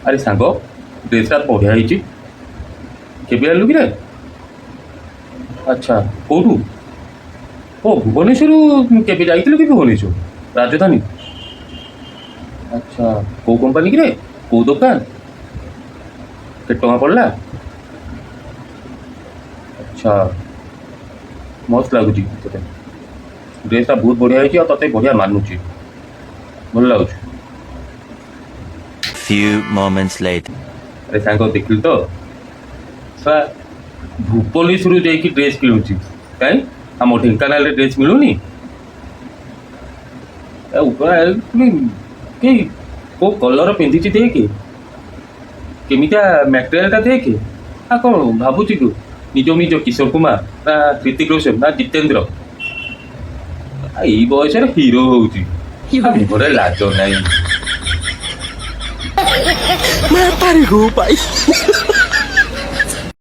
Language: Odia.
ଆରେ ସାଙ୍ଗ, ଡ୍ରେସ୍ଟା ବଢ଼ିଆ ହେଇଛି। କେବେ ଆଣିଲୁ କିରେ? ଆଚ୍ଛା, କେଉଁଠୁ? ଓ, ଭୁବନେଶ୍ୱରରୁ। କେବେ ଯାଇଥିଲୁ କି ଭୁବନେଶ୍ୱର ରାଜଧାନୀ? ଆଚ୍ଛା, କେଉଁ କମ୍ପାନୀ କିରେ? କେଉଁ ଦୋକାନ? କେତେ ଟଙ୍କା ପଡ଼ିଲା? ଆଚ୍ଛା, ମସ୍ତ ଲାଗୁଛି ତୋତେ। ଡ୍ରେସ୍ଟା ବହୁତ ବଢ଼ିଆ ହେଇଛି ଆଉ ତତେ ବଢ଼ିଆ ମାନୁଛି। ଭଲ ଲାଗୁଛି। Few moments later. ଆରେ ସାଙ୍ଗ, ଦେଖିଲୁ ତ, ଶଳା ଭୁବନେଶ୍ୱରରୁ ଯାଇକି ଡ୍ରେସ୍ କିଣୁଛି। କାଇଁ, ଆମ ଢେଙ୍କାନାଳରେ ଡ୍ରେସ୍ ମିଳୁନି? ଏ ଉପରେ କି କୋଉ କଲର୍ ପିନ୍ଧିଛି ଦେଖେ, କେମିତିଆ ମ୍ୟାଟେରିଆଲଟା ଦେଖେ। ଆଉ କ'ଣ ଭାବୁଛି ତୁ ନିଜ ନିଜ କିଶୋର କୁମାର ନା ହୃତିକ ରୋଶନ ନା ଜିତେନ୍ଦ୍ର? ଆ, ଏଇ ବୟସରେ ହିରୋ ହଉଛି, ମୁହଁରେ ଲାଜ ନାହିଁ। मैं पारी हूँ भाई।